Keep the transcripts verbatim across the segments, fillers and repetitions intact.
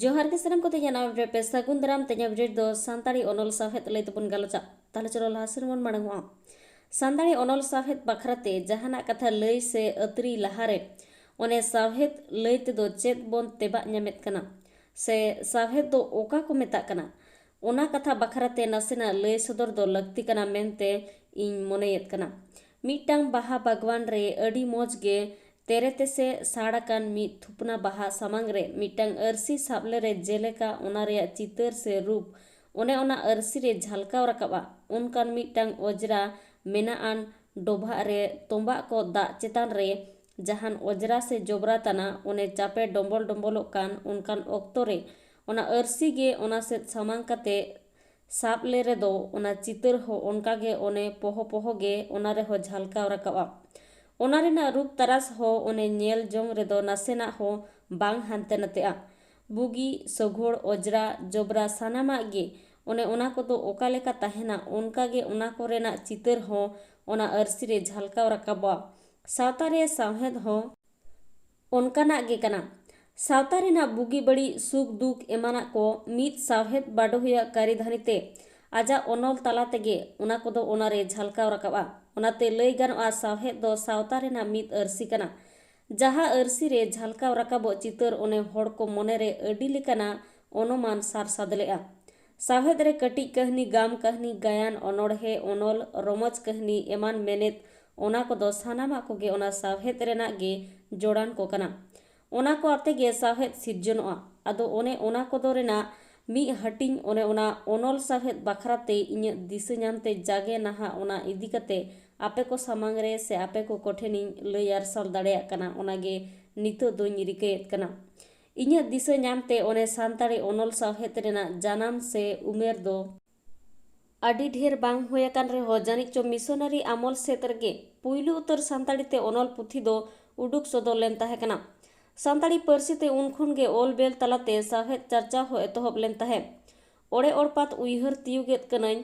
ᱡᱚᱦᱟᱨ ᱜᱮ ᱥᱟᱱᱟᱢ ᱠᱚᱛᱮ ᱧᱟᱢ ᱨᱮ ᱯᱮ ᱥᱟᱹᱜᱩᱱ ᱫᱟᱨᱟᱢ᱾ ᱛᱮᱦᱮᱧᱟᱜ ᱵᱷᱤᱰᱤᱭᱳ ᱫᱚ ᱥᱟᱱᱛᱟᱲᱤ ᱚᱱᱚᱞ ᱥᱟᱶᱦᱮᱫ ᱞᱟᱹᱭ ᱛᱮᱵᱚᱱ ᱜᱟᱞᱚᱪᱟ᱾ ᱛᱟᱦᱞᱮ ᱪᱚᱞᱚ ᱞᱟᱦᱟ ᱥᱮᱱ ᱵᱚᱱ ᱢᱟᱲᱟᱝᱚᱜᱼᱟ᱾ ᱥᱟᱱᱛᱟᱲᱤ ᱚᱱᱚᱞ ᱥᱟᱶᱦᱮᱫ ᱵᱟᱠᱷᱨᱟᱛᱮ ᱡᱟᱦᱟᱱᱟᱜ ᱠᱟᱛᱷᱟ ᱞᱟᱹᱭ ᱥᱮ ᱟᱹᱛᱨᱤ ᱞᱟᱦᱟᱨᱮ ᱚᱱᱮ ᱥᱟᱶᱦᱮᱫ ᱞᱟᱹᱭ ᱛᱮᱫᱚ ᱪᱮᱫ ᱵᱚᱱ ᱛᱮᱵᱟᱜ ᱧᱟᱢᱮᱫ ᱠᱟᱱᱟ ᱥᱮ ᱥᱟᱶᱦᱮᱫ ᱫᱚ ᱚᱠᱟ ᱠᱚ ᱢᱮᱛᱟᱜ ᱠᱟᱱᱟ, ᱚᱱᱟ ᱠᱟᱛᱷᱟ ᱵᱟᱠᱷᱨᱟᱛᱮ ᱱᱟᱥᱮᱱᱟᱜ ᱞᱟᱹᱭ ᱥᱚᱫᱚᱨ ᱫᱚ ᱞᱟᱹᱠᱛᱤ ᱠᱟᱱᱟ ᱢᱮᱱᱛᱮ ᱤᱧ ᱢᱚᱱᱮᱭᱮᱫ ᱠᱟᱱᱟ᱾ ᱢᱤᱫᱴᱟᱝ ᱵᱟᱦᱟ ᱵᱟᱜᱽᱣᱟᱱ ᱨᱮ ᱟᱹᱰᱤ ᱢᱚᱡᱽ ᱜᱮ ᱛᱮᱨᱮ ᱛᱮᱥᱮ ᱥᱟᱲ ᱟᱠᱟᱱ ᱢᱤᱫ ᱛᱷᱩᱯᱱᱟ ᱵᱟᱦᱟ ᱥᱟᱢᱟᱝ ᱨᱮ ᱢᱤᱫᱴᱟᱝ ᱟᱹᱨᱥᱤ ᱥᱟᱵ ᱞᱮᱨᱮ ᱡᱮᱞᱮᱠᱟ ᱚᱱᱟ ᱨᱮᱭᱟᱜ ᱪᱤᱛᱟᱹᱨ ᱥᱮ ᱨᱩᱯ ᱚᱱᱮ ᱚᱱᱟ ᱟᱹᱨᱥᱤ ᱨᱮ ᱡᱷᱟᱞᱠᱟᱣ ᱨᱟᱠᱟᱵᱼᱟ, ᱚᱱᱠᱟᱱ ᱢᱤᱫᱴᱟᱝ ᱚᱡᱽᱨᱟ ᱢᱮᱱᱟᱜ ᱟᱱ ᱰᱚᱵᱷᱟᱜ ᱨᱮ ᱛᱚᱸᱵᱟᱜ ᱠᱚᱜ ᱫᱟᱜ ᱪᱮᱛᱟᱱ ᱨᱮ ᱡᱟᱦᱟᱱ ᱚᱡᱽᱨᱟ ᱥᱮ ᱡᱚᱵᱽᱨᱟ ᱛᱟᱱᱟ ᱚᱱᱮ ᱪᱟᱯᱮ ᱰᱚᱢᱵᱚᱞ ᱰᱚᱢᱵᱚᱞᱚᱜ ᱠᱟᱱ ᱚᱱᱠᱟᱱ ᱚᱠᱛᱚ ᱨᱮ ᱚᱱᱟ ᱟᱹᱨᱥᱤ ᱜᱮ ᱚᱱᱟ ᱥᱮᱫ ᱥᱟᱢᱟᱝ ᱠᱟᱛᱮ ᱥᱟᱵ ᱞᱮ ᱨᱮᱫᱚ ᱚᱱᱟ ᱪᱤᱛᱟᱹᱨ ᱦᱚᱸ ᱚᱱᱠᱟ ᱜᱮ ᱚᱱᱮ ᱯᱚᱦᱚ ᱯᱚᱦᱚ ᱜᱮ ᱚᱱᱟ ᱨᱮᱦᱚᱸ ᱡᱷᱟᱞᱠᱟᱣ ᱨᱟᱠᱟᱵᱼᱟ᱾ ᱚᱱᱟ ᱨᱮᱱᱟᱜ ᱨᱩᱯ ᱛᱟᱨᱟᱥ ᱦᱚᱸ ᱚᱱᱮ ᱧᱮᱞ ᱡᱚᱝ ᱨᱮᱫᱚ ᱱᱟᱥᱮᱱᱟᱜ ᱦᱚᱸ ᱵᱟᱝ ᱦᱟᱱᱛᱮ ᱱᱟᱛᱮᱜᱼᱟ᱾ ᱵᱩᱜᱤ, ᱥᱚᱜᱷᱚᱲ, ᱚᱡᱽᱨᱟ, ᱡᱚᱵᱽᱨᱟ ᱥᱟᱱᱟᱢᱟᱜ ᱜᱮ ᱚᱱᱮ ᱚᱱᱟ ᱠᱚᱫᱚ ᱚᱠᱟ ᱞᱮᱠᱟ ᱛᱟᱦᱮᱱᱟ ᱚᱱᱠᱟ ᱜᱮ ᱚᱱᱟ ᱠᱚᱨᱮᱱᱟᱜ ᱪᱤᱛᱟᱹᱨ ᱦᱚᱸ ᱚᱱᱟ ᱟᱹᱨᱥᱤ ᱨᱮ ᱡᱷᱟᱞᱠᱟᱣ ᱨᱟᱠᱟᱵᱚᱜᱼᱟ᱾ ᱥᱟᱶᱛᱟ ᱨᱮ ᱥᱟᱶᱦᱮᱫ ᱦᱚᱸ ᱚᱱᱠᱟᱱᱟᱜ ᱜᱮ ᱠᱟᱱᱟ᱾ ᱥᱟᱶᱛᱟ ᱨᱮᱱᱟᱜ ᱵᱩᱜᱤ ᱵᱟᱹᱲᱤᱡ, ᱥᱩᱠ ᱫᱩᱠ ᱮᱢᱟᱱᱟᱜ ᱠᱚ ᱢᱤᱫ ᱥᱟᱶᱦᱮᱫ ᱵᱟᱰᱚᱦᱤᱭᱟᱹ ᱠᱟᱹᱨᱤ ᱫᱷᱟᱹᱱᱤ ᱛᱮ ᱟᱡᱟᱜ ᱚᱱᱚᱞ ᱛᱟᱞᱟ ᱛᱮᱜᱮ ᱚᱱᱟ ᱠᱚᱫᱚ ᱚᱱᱟ ᱨᱮ ᱡᱷᱟᱞᱠᱟᱣ ᱨᱟᱠᱟᱵᱼᱟ᱾ ᱚᱱᱟᱛᱮ ᱞᱟᱹᱭ ᱜᱟᱱᱚᱜᱼᱟ, ᱥᱟᱶᱦᱮᱫ ᱫᱚ ᱥᱟᱶᱛᱟ ᱨᱮᱱᱟᱜ ᱢᱤᱫ ᱟᱹᱨᱥᱤ ᱠᱟᱱᱟ᱾ ᱡᱟᱦᱟᱸ ᱟᱹᱨᱥᱤ ᱨᱮ ᱡᱷᱟᱞᱠᱟᱣ ᱨᱟᱠᱟᱵᱚᱜ ᱪᱤᱛᱟᱹᱨ ᱚᱱᱮ ᱦᱚᱲ ᱠᱚ ᱢᱚᱱᱮ ᱨᱮ ᱟᱹᱰᱤ ᱞᱮᱠᱟᱱᱟᱜ ᱚᱱᱩᱢᱟᱱ ᱥᱟᱨ ᱥᱟᱫᱽᱞᱮᱜᱼᱟ᱾ ᱥᱟᱶᱦᱮᱫ ᱨᱮ ᱠᱟᱹᱴᱤᱡ ᱠᱟᱹᱦᱱᱤ, ᱜᱟᱢ ᱠᱟᱹᱦᱱᱤ, ᱜᱟᱭᱟᱱ, ᱚᱱᱚᱬᱦᱮ, ᱚᱱᱚᱞ, ᱨᱚᱢᱚᱡᱽ ᱠᱟᱹᱦᱱᱤ ᱮᱢᱟᱱ ᱢᱮᱱᱮᱫ ᱚᱱᱟ ᱠᱚᱫᱚ ᱥᱟᱱᱟᱢᱟᱜ ᱠᱚᱜᱮ ᱚᱱᱟ ᱥᱟᱶᱦᱮᱫ ᱨᱮᱱᱟᱜ ᱜᱮ ᱡᱚᱲᱟᱱ ᱠᱚ ᱠᱟᱱᱟ᱾ ᱚᱱᱟ ᱠᱚ ᱟᱛᱮ ᱜᱮ ᱥᱟᱶᱦᱮᱫ ᱥᱤᱨᱡᱚᱱᱚᱜᱼᱟ᱾ ᱟᱫᱚ ᱚᱱᱮ ᱚᱱᱟ ᱠᱚᱫᱚ ᱨᱮᱱᱟᱜ ᱢᱤᱫ ᱦᱟᱹᱴᱤᱧ ᱚᱱᱮ ᱚᱱᱟ ᱚᱱᱚᱞ ᱥᱟᱶᱦᱮᱫ ᱵᱟᱠᱷᱨᱟ ᱛᱮ ᱤᱧᱟᱹᱜ ᱫᱤᱥᱟᱹ ᱧᱟᱢ ᱛᱮ ᱡᱟᱜᱮ ᱱᱟᱦᱟᱜ ᱚᱱᱟ ᱤᱫᱤ ᱠᱟᱛᱮ ᱟᱯᱮ ᱠᱚ ᱥᱟᱢᱟᱝ ᱨᱮ ᱥᱮ ᱟᱯᱮ ᱠᱚ ᱠᱚᱴᱷᱮᱱᱤᱧ ᱞᱟᱹᱭ ᱟᱨᱥᱟᱞ ᱫᱟᱲᱮᱭᱟᱜ ᱠᱟᱱᱟ, ᱚᱱᱟ ᱜᱮ ᱱᱤᱛᱚᱜ ᱫᱚᱧ ᱨᱤᱠᱟᱹᱭᱮᱫ ᱠᱟᱱᱟ᱾ ᱤᱧᱟᱹᱜ ᱫᱤᱥᱟᱹ ᱧᱟᱢ ᱛᱮ ᱚᱱᱮ ᱥᱟᱱᱛᱟᱲᱤ ᱚᱱᱚᱞ ᱥᱟᱶᱦᱮᱫ ᱨᱮᱱᱟᱜ ᱡᱟᱱᱟᱢ ᱥᱮ ᱩᱢᱮᱨ ᱫᱚ ᱟᱹᱰᱤ ᱰᱷᱮᱨ ᱵᱟᱝ ᱦᱩᱭ ᱟᱠᱟᱱ ᱨᱮᱦᱚᱸ ᱡᱟᱹᱱᱤᱡ ᱪᱚ ᱢᱤᱥᱚᱱᱟᱨᱤ ᱟᱢᱚᱞ ᱥᱮᱫ ᱨᱮᱜᱮ ᱯᱩᱭᱞᱩ ᱩᱛᱟᱹᱨ ᱥᱟᱱᱛᱟᱲᱤ ᱛᱮ ᱚᱱᱚᱞ ᱯᱩᱛᱷᱤ ᱫᱚ ᱩᱰᱩᱠ ᱥᱚᱫᱚᱨ ᱞᱮᱱ ᱛᱟᱦᱮᱸ ᱠᱟᱱᱟ᱾ ᱥᱟᱱᱛᱟᱲᱤ ᱯᱟᱹᱨᱥᱤ ᱛᱮ ᱩᱱ ᱠᱷᱚᱱ ᱜᱮ ᱚᱞ ᱵᱮᱞ ᱛᱟᱞᱟᱛᱮ ᱥᱟᱶᱦᱮᱫ ᱪᱟᱨᱪᱟᱣ ᱦᱚᱸ ᱮᱛᱚᱦᱚᱵ ᱞᱮᱱ ᱛᱟᱦᱮᱸᱫ᱾ ᱚᱲᱮ ᱚᱲᱯᱟᱛ ᱩᱭᱦᱟᱹᱨ ᱛᱤᱭᱩᱜᱮᱫ ᱠᱟᱹᱱᱟᱹᱧ,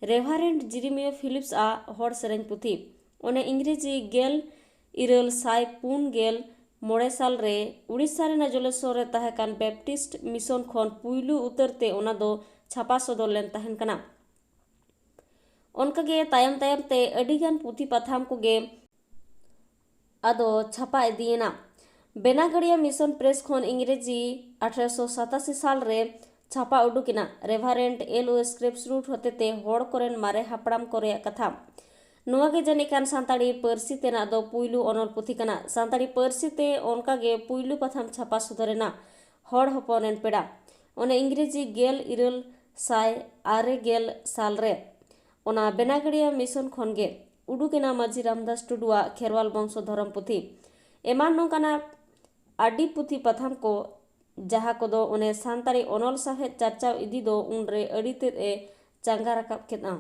ᱨᱮᱵᱷᱟᱨᱮᱱᱰ ᱡᱤᱨᱤᱢᱤᱭᱟ ᱯᱷᱤᱞᱤᱯᱥ ᱟᱜ ᱦᱚᱲ ᱥᱮᱨᱮᱧ ᱯᱩᱛᱷᱤ, ᱚᱱᱮ ᱤᱝᱨᱮᱡᱤ ᱜᱮᱞ ᱤᱨᱟᱹᱞ ᱥᱟᱭ ᱯᱩᱱ ᱜᱮᱞ ᱢᱚᱬᱮ ᱥᱟᱞ ᱨᱮ ᱩᱲᱤᱥᱥᱟ ᱨᱮᱱᱟᱜ ᱡᱚᱞᱮᱥᱚᱨ ᱨᱮ ᱛᱟᱦᱮᱸ ᱠᱟᱱ ᱵᱮᱯᱴᱤᱥᱴ ᱢᱤᱥᱚᱱ ᱠᱷᱚᱱ ᱯᱩᱭᱞᱩ ᱩᱛᱟᱹᱨ ᱛᱮ ᱚᱱᱟ ᱫᱚ ᱪᱷᱟᱯᱟ ᱥᱚᱫᱚᱨ ᱞᱮᱱ ᱛᱟᱦᱮᱱ ᱠᱟᱱᱟ᱾ ᱚᱱᱠᱟᱜᱮ ᱛᱟᱭᱚᱢ ᱛᱟᱭᱚᱢ ᱛᱮ ᱟᱹᱰᱤᱜᱟᱱ ᱯᱩᱛᱷᱤ ᱯᱟᱛᱷᱟᱢ ᱠᱚᱜᱮ ᱟᱫᱚ ᱪᱷᱟᱯᱟ ᱤᱫᱤᱭᱮᱱᱟ᱾ ᱵᱮᱱᱟᱜᱟᱲᱤᱭᱟ ᱢᱤᱥᱚᱱ ᱯᱨᱮᱥ ᱠᱷᱚᱱ ᱤᱝᱨᱮᱡᱤ ᱟᱴᱷᱨᱚᱥᱚ ᱥᱟᱛᱟᱥᱤ ᱥᱟᱞ ᱨᱮ ᱪᱷᱟᱯᱟ ᱩᱰᱩᱠ ᱮᱱᱟ᱾ ᱨᱮᱵᱷᱟᱨᱮᱱᱰ ᱮᱞ ᱳ ᱥᱠᱨᱮᱯᱥᱨᱩᱰ ᱦᱚᱛᱮᱛᱮ ᱦᱚᱲ ᱠᱚᱨᱮᱱ ᱢᱟᱨᱮ ᱦᱟᱯᱲᱟᱢ ᱠᱚ ᱨᱮᱭᱟᱜ ᱠᱟᱛᱷᱟ᱾ ᱱᱚᱣᱟ ᱜᱮ ᱡᱟᱹᱱᱤᱡ ᱠᱷᱟᱱ ᱥᱟᱱᱛᱟᱲᱤ ᱯᱟᱹᱨᱥᱤ ᱛᱮᱱᱟᱜ ᱫᱚ ᱯᱩᱭᱞᱩ ᱚᱱᱚᱞ ᱯᱩᱛᱷᱤ ᱠᱟᱱᱟ᱾ ᱥᱟᱱᱛᱟᱲᱤ ᱯᱟᱹᱨᱥᱤ ᱛᱮ ᱚᱱᱠᱟ ᱜᱮ ᱯᱩᱭᱞᱩ ᱯᱟᱛᱷᱟᱢ ᱪᱷᱟᱯᱟ ᱥᱚᱫᱚᱨ ᱮᱱᱟ, ᱦᱚᱲ ᱦᱚᱯᱚᱱ ᱨᱮᱱ ᱯᱮᱲᱟ᱾ ᱚᱱᱟ ᱤᱝᱨᱮᱡᱤ ᱜᱮᱞ ᱤᱨᱟᱹᱞ ᱥᱟᱭ ᱟᱨᱮ ᱜᱮᱞ ᱥᱟᱞ ᱨᱮ ᱚᱱᱟ ᱵᱮᱱᱟᱜᱟᱲᱤᱭᱟ ᱢᱤᱥᱚᱱ ᱠᱷᱚᱱ ᱜᱮ ᱩᱰᱩᱠ ᱮᱱᱟ ᱢᱟᱹᱡᱷᱤ ᱨᱟᱢᱫᱟᱥ ᱴᱩᱰᱩᱣᱟᱜ ᱠᱷᱮᱨᱣᱟᱞ ᱵᱚᱝᱥᱚ ᱫᱷᱚᱨᱚᱢ ᱯᱩᱛᱷᱤ᱾ ᱮᱢᱟᱱ ᱱᱚᱝᱠᱟᱱᱟᱜ ᱟᱹᱰᱤ ᱯᱩᱛᱷᱤ ᱯᱟᱛᱷᱟᱢ ᱠᱚ, ᱡᱟᱦᱟᱸ ᱠᱚᱫᱚ ᱚᱱᱮ ᱥᱟᱱᱛᱟᱲᱤ ᱚᱱᱚᱞ ᱥᱟᱶᱦᱮᱫ ᱪᱟᱨᱪᱟᱣ ᱤᱫᱤ ᱫᱚ ᱩᱱᱨᱮ ᱟᱹᱰᱤ ᱛᱮᱫ ᱮ ᱪᱟᱸᱜᱟ ᱨᱟᱠᱟᱵ ᱠᱮᱫᱼᱟ᱾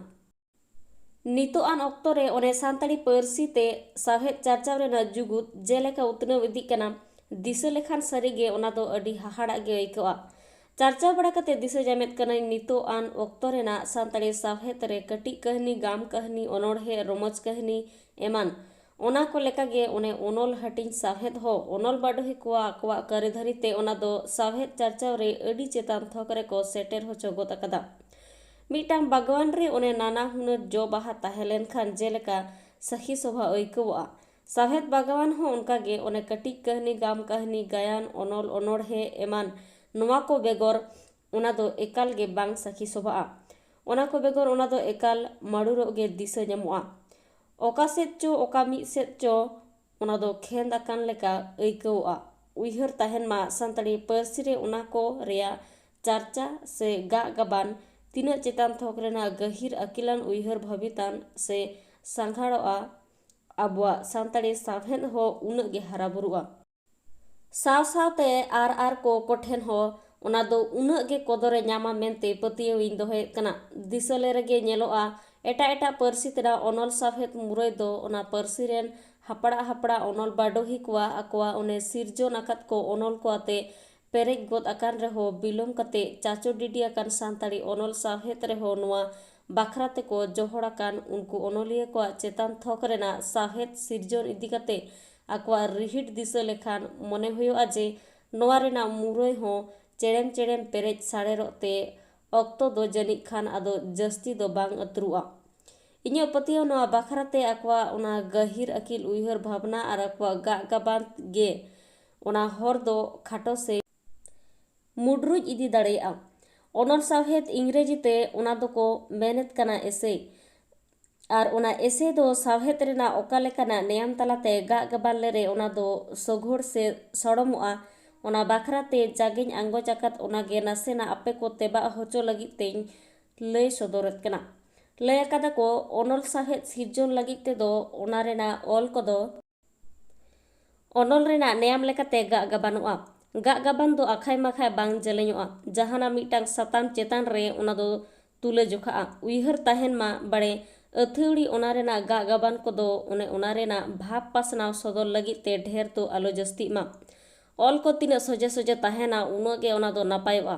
ᱱᱤᱛᱚᱜ ᱟᱱ ᱚᱠᱛᱚ ᱨᱮ ᱚᱱᱮ ᱥᱟᱱᱛᱟᱲᱤ ᱯᱟᱹᱨᱥᱤ ᱛᱮ ᱥᱟᱶᱦᱮᱫ ᱪᱟᱨᱪᱟᱣ ᱨᱮᱱᱟᱜ ᱡᱩᱜᱩᱫ ᱡᱮᱞᱮᱠᱟ ᱩᱛᱱᱟᱹᱣ ᱤᱫᱤᱜ ᱠᱟᱱᱟ, ᱫᱤᱥᱟᱹ ᱞᱮᱠᱷᱟᱱ ᱥᱟᱹᱨᱤᱜᱮ ᱚᱱᱟ ᱫᱚ ᱟᱹᱰᱤ ᱦᱟᱦᱟᱲᱟᱜ ᱜᱮ ᱟᱹᱭᱠᱟᱹᱜᱼᱟ᱾ ᱪᱟᱨᱪᱟᱣ ᱵᱟᱲᱟ ᱠᱟᱛᱮ ᱫᱤᱥᱟᱹ ᱧᱟᱢᱮᱫ ᱠᱟᱹᱱᱟᱹᱧ, ᱱᱤᱛᱚᱜ ᱟᱱ ᱚᱠᱛᱚ ᱨᱮᱱᱟᱜ ᱥᱟᱱᱛᱟᱲᱤ ᱥᱟᱶᱦᱮᱫ ᱨᱮ ᱠᱟᱹᱴᱤᱡ ᱠᱟᱹᱦᱱᱤ, ᱜᱟᱢ ᱠᱟᱹᱦᱱᱤ, ᱚᱱᱚᱬᱦᱮ, ᱨᱚᱢᱚᱡᱽ ᱠᱟᱹᱦᱱᱤ ᱮᱢᱟᱱ, ᱚᱱᱟ ᱠᱚ ᱞᱮᱠᱟᱜᱮ ᱚᱱᱮ ᱚᱱᱚᱞ ᱦᱟᱹᱴᱤᱧ ᱥᱟᱶᱦᱮᱫ ᱦᱚᱸ ᱚᱱᱚᱞ ᱵᱟᱰᱚᱦᱤ ᱠᱚᱣᱟᱜ ᱟᱠᱚᱣᱟᱜ ᱠᱟᱹᱨᱤ ᱫᱷᱟᱹᱨᱤ ᱛᱮ ᱚᱱᱟ ᱫᱚ ᱥᱟᱶᱦᱮᱫ ᱪᱟᱨᱪᱟᱣ ᱨᱮ ᱟᱹᱰᱤ ᱪᱮᱛᱟᱱ ᱛᱷᱚᱠ ᱨᱮᱠᱚ ᱥᱮᱴᱮᱨ ᱦᱚᱪᱚ ᱜᱚᱫ ᱟᱠᱟᱫᱟ᱾ ᱢᱤᱫᱴᱟᱝ ᱵᱟᱜᱽᱣᱟᱱ ᱨᱮ ᱚᱱᱮ ᱱᱟᱱᱟ ᱦᱩᱱᱟᱹᱨ ᱡᱚ ᱵᱟᱦᱟ ᱛᱟᱦᱮᱸ ᱞᱮᱱᱠᱷᱟᱱ ᱡᱮᱞᱮᱠᱟ ᱥᱟᱹᱠᱷᱤ ᱥᱚᱵᱷᱟ ᱟᱹᱭᱠᱟᱹᱣᱚᱜᱼᱟ, ᱥᱟᱶᱦᱮᱫ ᱵᱟᱜᱽᱣᱟᱱ ᱦᱚᱸ ᱚᱱᱠᱟᱜᱮ ᱚᱱᱮ ᱠᱟᱹᱴᱤᱡ ᱠᱟᱹᱦᱱᱤ, ᱜᱟᱢ ᱠᱟᱹᱦᱱᱤ, ᱜᱟᱭᱟᱱ, ᱚᱱᱚᱞ, ᱚᱱᱚᱬᱦᱮ ᱮᱢᱟᱱ, ᱱᱚᱣᱟ ᱠᱚ ᱵᱮᱜᱚᱨ ᱚᱱᱟ ᱫᱚ ᱮᱠᱟᱞ ᱜᱮ ᱵᱟᱝ ᱥᱟᱹᱠᱷᱤ ᱥᱚᱵᱷᱟᱜᱼᱟ᱾ ᱚᱱᱟ ᱠᱚ ᱵᱮᱜᱚᱨ ᱚᱱᱟ ᱫᱚ ᱮᱠᱟᱞ ᱢᱟᱹᱲᱩᱨᱚᱜ ᱜᱮ ᱫᱤᱥᱟᱹ ᱧᱟᱢᱚᱜᱼᱟ᱾ ᱚᱠᱟ ᱥᱮᱫ ᱪᱚ, ᱚᱠᱟ ᱢᱤᱫ ᱥᱮᱫ ᱪᱚ ᱚᱱᱟ ᱫᱚ ᱠᱷᱮᱸᱫ ᱟᱠᱟᱱ ᱞᱮᱠᱟ ᱟᱹᱭᱠᱟᱹᱣᱚᱜᱼᱟ᱾ ᱩᱭᱦᱟᱹᱨ ᱛᱟᱦᱮᱱ ᱢᱟ, ᱥᱟᱱᱛᱟᱲᱤ ᱯᱟᱹᱨᱥᱤ ᱨᱮ ᱚᱱᱟ ᱠᱚ ᱨᱮᱭᱟᱜ ᱪᱟᱨᱪᱟ ᱥᱮ ᱜᱟᱜ ᱜᱟᱵᱟᱱ ᱛᱤᱱᱟᱹᱜ ᱪᱮᱛᱟᱱ ᱛᱷᱚᱠ ᱨᱮᱱᱟᱜ ᱜᱟᱹᱦᱤᱨ ᱟᱹᱠᱤᱞᱟᱱ ᱩᱭᱦᱟᱹᱨ ᱵᱷᱟᱹᱵᱤᱛᱟᱱ ᱥᱮ ᱥᱟᱸᱜᱷᱟᱲᱚᱜᱼᱟ, ᱟᱵᱚᱣᱟᱜ ᱥᱟᱱᱛᱟᱲᱤ ᱥᱟᱶᱦᱮᱫ ᱦᱚᱸ ᱩᱱᱟᱹᱜ ᱜᱮ ᱦᱟᱨᱟ ᱵᱩᱨᱩᱜᱼᱟ᱾ ᱥᱟᱶ ᱥᱟᱶᱛᱮ ᱟᱨ ᱟᱨ ᱠᱚ ᱠᱚᱴᱷᱮᱱ ᱦᱚᱸ ᱚᱱᱟ ᱫᱚ ᱩᱱᱟᱹᱜ ᱜᱮ ᱠᱚᱫᱚᱨᱮ ᱧᱟᱢᱟ ᱢᱮᱱᱛᱮ ᱯᱟᱹᱛᱭᱟᱹᱣ ᱤᱧ ᱫᱚᱦᱚᱭᱮᱫ ᱠᱟᱱᱟ᱾ ᱫᱤᱥᱟᱹ ᱞᱮ ᱨᱮᱜᱮ ᱧᱮᱞᱚᱜᱼᱟ, ᱮᱴᱟᱜ ᱮᱴᱟᱜ ᱯᱟᱹᱨᱥᱤ ᱛᱮᱱᱟᱜ ᱚᱱᱚᱞ ᱥᱟᱶᱦᱮᱫ ᱢᱩᱨᱟᱹᱭ ᱫᱚ ᱚᱱᱟ ᱯᱟᱹᱨᱥᱤ ᱨᱮᱱ ᱦᱟᱯᱲᱟᱜ ᱦᱟᱯᱲᱟᱜ ᱚᱱᱚᱞ ᱵᱟᱰᱚᱦᱤ ᱠᱚᱣᱟᱜ ᱟᱠᱚᱣᱟᱜ ᱚᱱᱮ ᱥᱤᱨᱡᱚᱱ ᱟᱠᱟᱫ ᱠᱚ ᱚᱱᱚᱞ ᱠᱚ ᱟᱛᱮ ᱯᱮᱨᱮᱡ ᱜᱚᱫ ᱟᱠᱟᱱ ᱨᱮᱦᱚᱸ ᱵᱤᱞᱚᱢ ᱠᱟᱛᱮ ᱪᱟᱪᱚ ᱰᱤᱰᱤ ᱟᱠᱟᱱ ᱥᱟᱱᱛᱟᱲᱤ ᱚᱱᱚᱞ ᱥᱟᱶᱦᱮᱫ ᱨᱮᱦᱚᱸ ᱱᱚᱣᱟ ᱵᱟᱠᱷᱨᱟ ᱛᱮᱠᱚ ᱡᱚᱦᱚᱲ ᱟᱠᱟᱱ ᱩᱱᱠᱩ ᱚᱱᱚᱞᱤᱭᱟᱹ ᱠᱚᱣᱟᱜ ᱪᱮᱛᱟᱱ ᱛᱷᱚᱠ ᱨᱮᱱᱟᱜ ᱥᱟᱶᱦᱮᱫ ᱥᱤᱨᱡᱚᱱ ᱤᱫᱤ ᱠᱟᱛᱮ ᱟᱠᱚᱣᱟᱜ ᱨᱤᱦᱤᱴ ᱫᱤᱥᱟᱹ ᱞᱮᱠᱷᱟᱱ ᱢᱚᱱᱮ ᱦᱩᱭᱩᱜᱼᱟ ᱡᱮ ᱱᱚᱣᱟ ᱨᱮᱱᱟᱜ ᱢᱩᱨᱟᱹᱭ ᱦᱚᱸ ᱪᱮᱲᱮᱢ ᱪᱮᱲᱮᱢ ᱯᱮᱨᱮᱡ ᱥᱟᱲᱮᱨᱚᱜ ᱛᱮ ᱚᱠᱛᱚ ᱫᱚ ᱡᱟᱹᱱᱤᱡ ᱠᱷᱟᱱ ᱟᱫᱚ ᱡᱟᱹᱥᱛᱤ ᱫᱚ ᱵᱟᱝ ᱟᱹᱛᱨᱩᱜᱼᱟ᱾ ᱤᱧᱟᱹᱜ ᱯᱟᱹᱛᱭᱟᱹᱣ ᱱᱚᱣᱟ ᱵᱟᱠᱷᱨᱟ ᱛᱮ ᱟᱠᱚᱣᱟᱜ ᱚᱱᱟ ᱜᱟᱹᱦᱤᱨ ᱟᱹᱠᱤᱞ ᱩᱭᱦᱟᱹᱨ ᱵᱷᱟᱵᱽᱱᱟ ᱟᱨ ᱟᱠᱚᱣᱟᱜ ᱜᱟᱜ ᱜᱟᱵᱟᱱ ᱜᱮ ᱚᱱᱟ ᱦᱚᱨ ᱫᱚ ᱠᱷᱟᱴᱚ ᱥᱮ ᱢᱩᱰᱨᱩᱡ ᱤᱫᱤ ᱫᱟᱲᱮᱭᱟᱜᱼᱟ᱾ ᱚᱱᱚᱞ ᱥᱟᱶᱦᱮᱫ ᱤᱝᱨᱮᱡᱤ ᱛᱮ ᱚᱱᱟ ᱫᱚᱠᱚ ᱢᱮᱱᱮᱫ ᱠᱟᱱᱟ ᱮᱥᱮ᱾ ᱟᱨ ᱚᱱᱟ ᱮᱥᱮ ᱫᱚ ᱥᱟᱶᱦᱮᱫ ᱨᱮᱱᱟᱜ ᱚᱠᱟ ᱞᱮᱠᱟᱱᱟᱜ ᱱᱮᱭᱟᱢ ᱛᱟᱞᱟᱛᱮ ᱜᱟᱜ ᱜᱟᱵᱟᱱ ᱞᱮᱨᱮ ᱚᱱᱟ ᱫᱚ ᱥᱚᱜᱷᱚᱲ ᱥᱮ ᱥᱚᱲᱚᱢᱚᱜᱼᱟ, ᱚᱱᱟ ᱵᱟᱠᱷᱨᱟ ᱛᱮ ᱡᱟᱜᱮᱧ ᱟᱸᱜᱚᱪ ᱟᱠᱟᱫ ᱚᱱᱟ ᱜᱮ ᱱᱟᱥᱮᱱᱟᱜ ᱟᱯᱮ ᱠᱚ ᱛᱮᱵᱟᱜ ᱦᱚᱪᱚ ᱞᱟᱹᱜᱤᱫ ᱛᱮᱧ ᱞᱟᱹᱭ ᱥᱚᱫᱚᱨᱮᱫ ᱠᱟᱱᱟ᱾ ᱞᱟᱹᱭ ᱟᱠᱟᱫᱟ ᱠᱚ, ᱚᱱᱚᱞ ᱥᱟᱶᱦᱮᱫ ᱥᱤᱨᱡᱚᱱ ᱞᱟᱹᱜᱤᱫ ᱛᱮᱫᱚ ᱚᱱᱟ ᱨᱮᱱᱟᱜ ᱚᱞ ᱠᱚᱫᱚ ᱚᱱᱚᱞ ᱨᱮᱱᱟᱜ ᱱᱮᱭᱟᱢ ᱞᱮᱠᱟᱛᱮ ᱜᱟᱜ ᱜᱟᱵᱟᱱᱚᱜᱼᱟ᱾ ᱜᱟᱜ ᱜᱟᱵᱟᱱ ᱫᱚ ᱟᱠᱷᱟᱭ ᱢᱟᱠᱷᱟᱭ ᱵᱟᱝ ᱡᱮᱞᱮᱧᱚᱜᱼᱟ᱾ ᱡᱟᱦᱟᱱᱟᱜ ᱢᱤᱫᱴᱟᱝ ᱥᱟᱛᱟᱢ ᱪᱮᱛᱟᱱ ᱨᱮ ᱚᱱᱟ ᱫᱚ ᱛᱩᱞᱟᱹ ᱡᱚᱠᱷᱟᱜᱼᱟ᱾ ᱩᱭᱦᱟᱹᱨ ᱛᱟᱦᱮᱱ ᱢᱟ ᱵᱟᱲᱮ ᱟᱹᱛᱷᱟᱹᱣᱲᱤ ᱚᱱᱟ ᱨᱮᱱᱟᱜ ᱜᱟᱜ ᱜᱟᱵᱟᱱ ᱠᱚᱫᱚ ᱚᱱᱮ ᱚᱱᱟ ᱨᱮᱱᱟᱜ ᱵᱷᱟᱵᱽ ᱯᱟᱥᱱᱟᱣ ᱥᱚᱫᱚᱨ ᱞᱟᱹᱜᱤᱫ ᱛᱮ ᱰᱷᱮᱨ ᱫᱚ ᱟᱞᱚ ᱡᱟᱹᱥᱛᱤᱜ ᱢᱟ᱾ ᱚᱞ ᱠᱚ ᱛᱤᱱᱟᱹᱜ ᱥᱚᱡᱷᱮ ᱥᱚᱡᱷᱮ ᱛᱟᱦᱮᱱᱟ, ᱩᱱᱟᱹᱜ ᱜᱮ ᱚᱱᱟ ᱫᱚ ᱱᱟᱯᱟᱭᱚᱜᱼᱟ᱾